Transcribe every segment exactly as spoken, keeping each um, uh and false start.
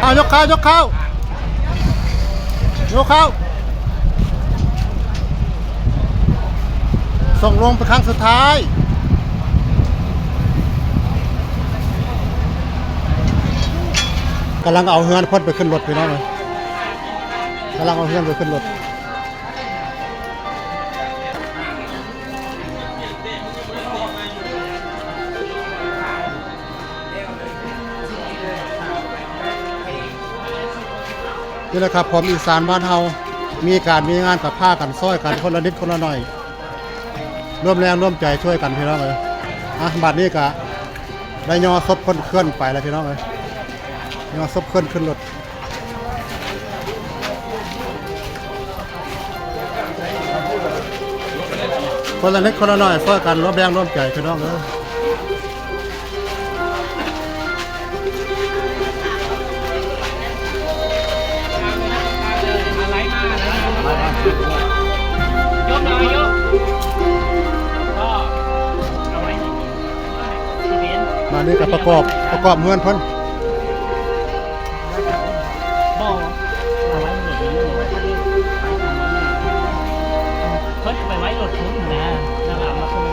เอายกเข้า ยกเข้า ยกเข้า ส่งลงเป็นครั้งสุดท้าย กำลังเอาเฮือนเพิ่นไปขึ้นรถพี่น้องเอ้ย กำลังเอาเฮือนไปขึ้นรถ นี่แหละครับ ผมอีสานบ้านเฮา มีการมีงานก็พากันซ่อยกันคนละนิดคนละหน่อย ร่วมแรงร่วมใจช่วยกันพี่น้องเอ้ย อ่ะ บัดนี้ก็ได้ย่อศพเพิ่นเคลื่อนไปแล้วพี่น้องเอ้ย ย่อศพเพิ่นขึ้นรถ คนละนิดคนละหน่อยซ่อยกันร่วมแรงร่วมใจพี่น้องเอ้ย มานี่ก็ประกอบ ประกอบเฮือนเพิ่น บ่ เอาไว้หมดเลย เพิ่นไปไว้รถทุนนะ แล้วก็เอามาคืน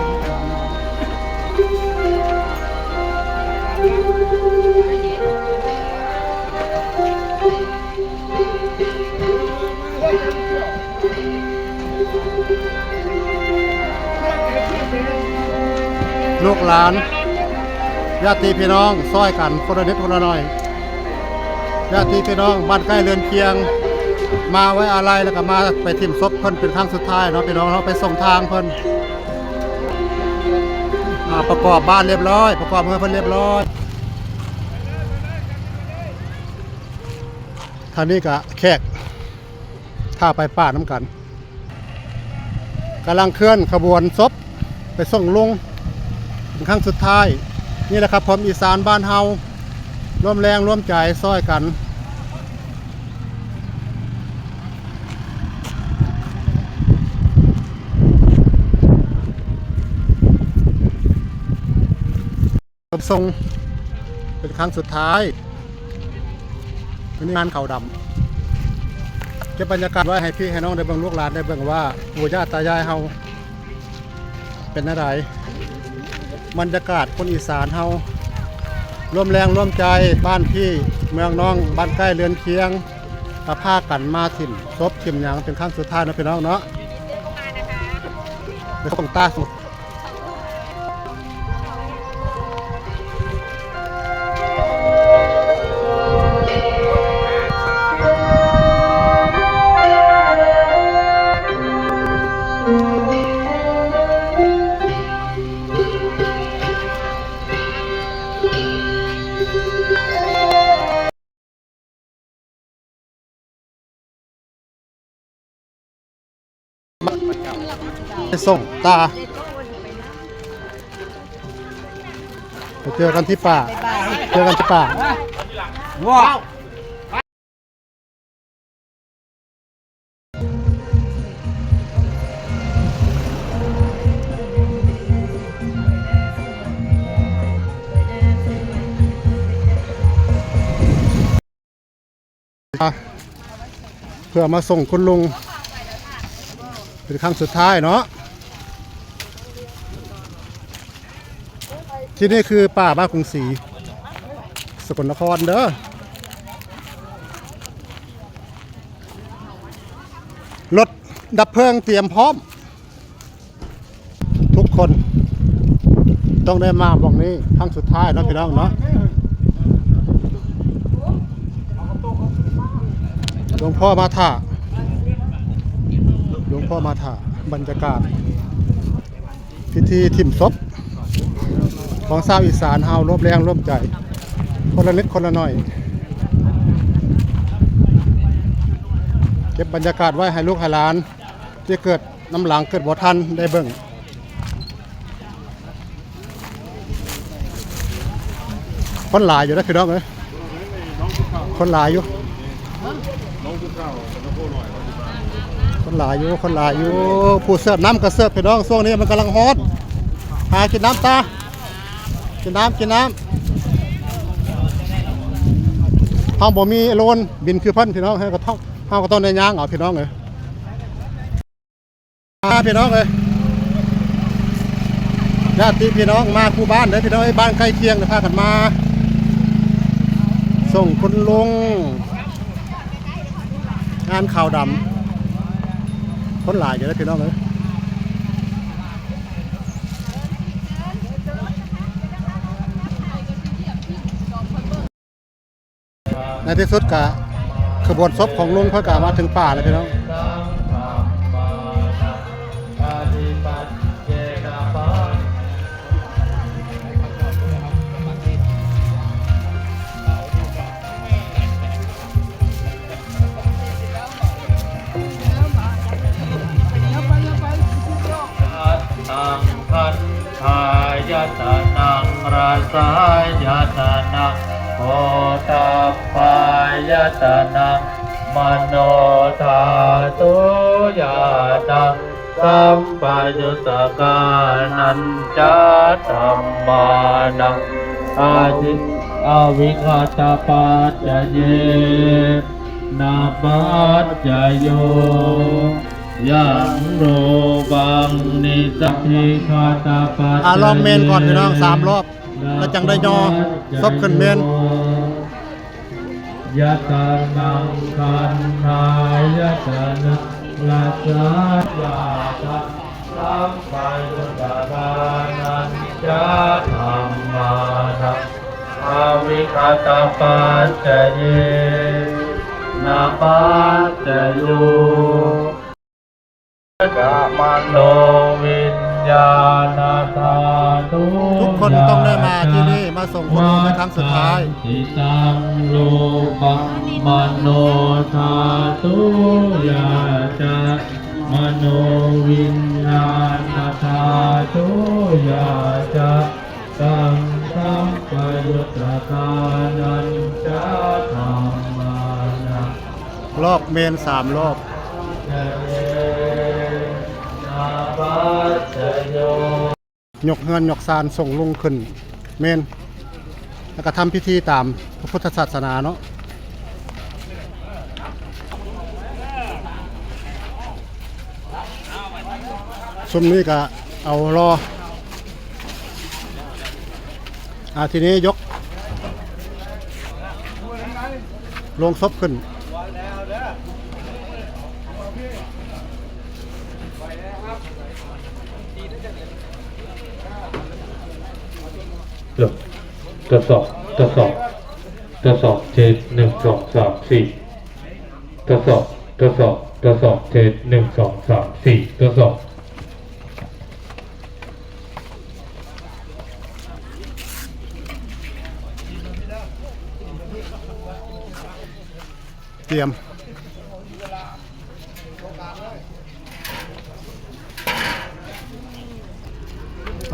ลูกหลาน ญาติพี่น้องซ่อยกันคนละนิดคนละหน่อย ญาติพี่น้องบ้านใกล้เรือนเคียง มาไว้อาลัยแล้วก็มาไปถิ่มศพเพิ่นเป็นครั้งสุดท้ายเนาะพี่น้องเนาะ ไปส่งทางเพิ่น อ่า ประกอบบ้านเรียบร้อย ประกอบเฮือนเพิ่นเรียบร้อย ทางนี้ก็แขก ถ้าไปป่าน้ำกัน กำลังเคลื่อนขบวนศพไปส่งลงเป็นครั้งสุดท้าย นี่แหละครับ ผมอีสานบ้านเฮา ร่วมแรงร่วมใจซ่อยกัน ส่งเป็นครั้งสุดท้าย เป็นงานขาวดำ เก็บบรรยากาศไว้ให้พี่ให้น้องได้เบิ่ง ลูกหลานได้เบิ่งว่าปู่ย่าตายายเฮาเป็นอะไร บรรยากาศคนอีสานเฮา ร่วมแรงร่วมใจ บ้านพี่เมืองน้อง บ้านใกล้เรือนเคียง ก็พากันมาถิ่มศพถิ่มหยังเป็นครั้งสุดท้ายเนาะพี่น้องเนาะ ไปส่งตาสุด ไปส่งตา ไปเจอกันที่ป่า เจอกันที่ป่า ว้าว เพื่อมาส่งคุณลุง เป็นครั้งสุดท้ายเนาะ ที่นี่คือป่าบ้านกรุงศรี สกลนครเด้อ รถดับเพลิงเตรียมพร้อม ทุกคนต้องได้มาบ่องนี้ครั้งสุดท้ายเนาะพี่น้องเนาะ หลวงพ่อมาถ่า หลวงพ่อมาถ่า บรรยากาศ พิธีถิ่มศพ ของชาวอีสานเฮาร่วมแรงร่วมใจ คนละนิดคนละหน่อย เก็บบรรยากาศไว้ให้ลูกให้หลาน ที่เกิดนำหลังเกิดบ่ทันได้เบิ่ง คนหลายอยู่นะพี่น้องเอ้ย คนหลายอยู่ คนหลายอยู่ คนหลายอยู่ ผู้เสิร์ฟน้ำก็เสิร์ฟพี่น้อง ช่วงนี้มันกำลังฮ้อน หากินน้ำตา กินน้ำ กินน้ำ เฮาบ่มีโดรนบินคือเพิ่นพี่น้อง เฮาก็ต้อง เฮาก็ต้องได้ย่างเอาพี่น้องเอ้ย มาพี่น้องเอ้ย ญาติพี่น้องมาคู่บ้านเด้อพี่น้องเอ้ย บ้านใกล้เคียงเด้อ พากันมา ส่งคุณลุง งานขาวดำ คนหลายอยู่เด้อพี่น้องเอ้ย ในที่สุดก็ขบวนศพของลุงเพิ่นก็มาถึงป่าแล้วพี่น้อง ตัง คันธายตนัง รสายตนัง โผฏฐัพพายตนัง มโนธาตุญาณัง สัมปยุตตะกานัญจะ ธัมมานัง อธิ อวิคตปัจจเย นะปัจจโย ยังรูปัง นิสสะ อวิคตปัจจเย อ่ะ ลองเมนก่อนพี่น้อง สามรอบ แล้วจังได้ย่อศพขึ้นเมน ยตนัง คันธายตนัง รสายตนัง สัมปยุตตะกานัญจะ ธัมมานัง อวิคตปัจจเย นะปัจจโย จะ มโนวิญญาณธาตุ ทุกคนต้องได้มาที่นี่ มาส่งคุณลุงเป็นครั้งสุดท้าย ติตัง รูปัง มโนธาตุญาจะ มโนวิญญาณธาตุญาจะ ตัง สัมปยุตตะกานัญจะ ธัมมานัง รอบเมนสามรอบ ยกเฮือนยกซานส่งลุงขึ้นเมน แล้วก็ทำพิธีตามพระพุทธศาสนาเนาะ ซุมนี้ก็เอารอ อ่า ทีนี้ยกโลงศพขึ้น ทดสอบ ทดสอบ ทดสอบ เทส หนึ่ง สอง สาม สี่ ทดสอบ ทดสอบ ทดสอบ เทส หนึ่ง สอง สาม สี่ ทดสอบ เตรียม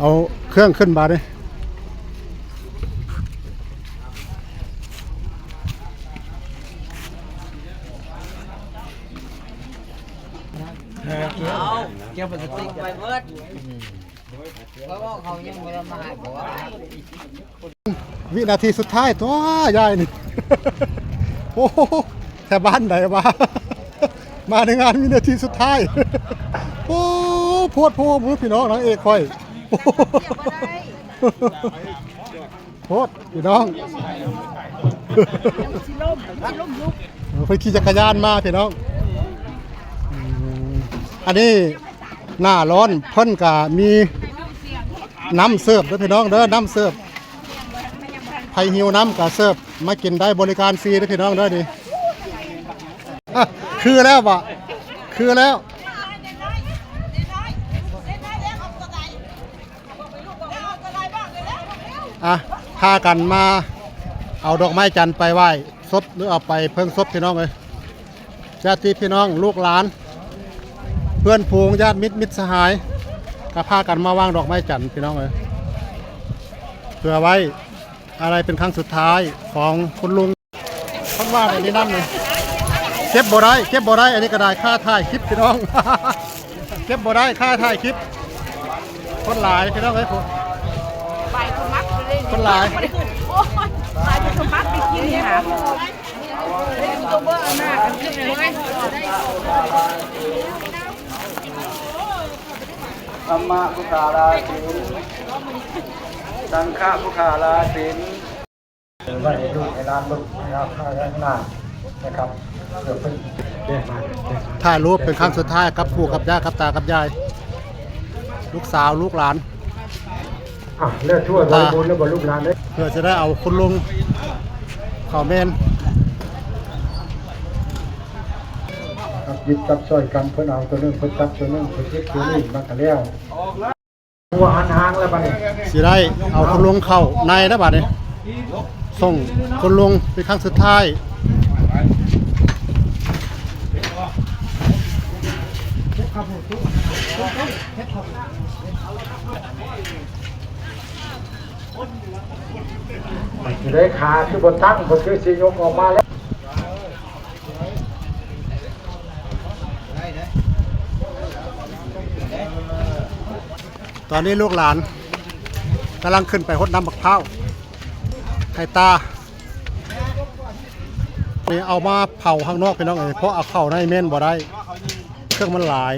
เอาเครื่องขึ้นบาดนี่ เอาเกี่ยวเป็นสติกไปเบิด เพราะว่าเขายังบ่ได้มาให้บอกว่า วินาทีสุดท้ายตัวยายนี่ โอ้โห แถวบ้านไหนวะ มาในงานวินาทีสุดท้าย โอ้ โพดโพดพี่น้องนางเอกข่อย โพดพี่น้อง เพิ่นขี่จักรยานมาพี่น้อง อืม อันนี้หน้าร้อนเพิ่นก็มีน้ำเสิร์ฟเด้อพี่น้องเด้อ น้ำเสิร์ฟ ไผหิวน้ำก็เสิร์ฟมากินได้ บริการฟรีเด้อพี่น้องเด้อนี่ อ่ะ คือแล้วบ่ คือแล้ว อ่ะ พากันมาเอาดอกไม้จันทร์ไปไหว้ศพ หรือเอาไปเพิ่งศพพี่น้องเอ้ย ญาติพี่น้อง ลูกหลาน เพื่อนฝูง ญาติมิตร มิตรสหาย ก็พากันมาวางดอกไม้จันทร์พี่น้องเอ้ย เพื่อไว้อะไรเป็นครั้งสุดท้ายของคุณลุง เพิ่นว่าในนี้นั่นนี่ เก็บบ่ได้ เก็บบ่ได้ อันนี้ก็ได้ค่าถ่ายคลิปพี่น้อง เก็บบ่ได้ค่าถ่ายคลิป คนหลายพี่น้องเอ้ย คน ใบสมัครไปเลย คนหลาย โอ้ย ใบสมัครไปกินนี่หา ธรรมะผู้ขาลาศีล สังฆะผู้ขาลาศีล ไว้ให้ลูกให้หลานลูกนะครับข้างหน้านะครับเพื่อเพิ่น ถ่ายรูปเป็นครั้งสุดท้ายกับปู่กับย่ากับตากับยาย ลูกสาวลูกหลาน อ่ะเลือดทั่วบริบูรณ์แล้วบ่ลูกหลานเด้อ เพื่อจะได้เอาคุณลุงเขาแม่น ครับหยิบจับช่วยกันเพิ่นเอาตัวหนึ่งเพิ่นจับตัวหนึ่งเพิ่นหยิบตัวนี้มากันแล้ว หัวหันหางแล้วบัดนี้ สิได้เอาคุณลุงเข้าในแล้วบัดนี้ ส่งคุณลุงเป็นครั้งสุดท้าย อยู่ในขาคือบนตั้งบนคือสิยกออกมาแล้ว ตอนนี้ลูกหลานกำลังขึ้นไปหดน้ำบักพร้าวให้ตา นี่เอามาเผาข้างนอกพี่น้องเอ้ย เพราะเอาเข้าในเม่นบ่ได้ เครื่องมันหลาย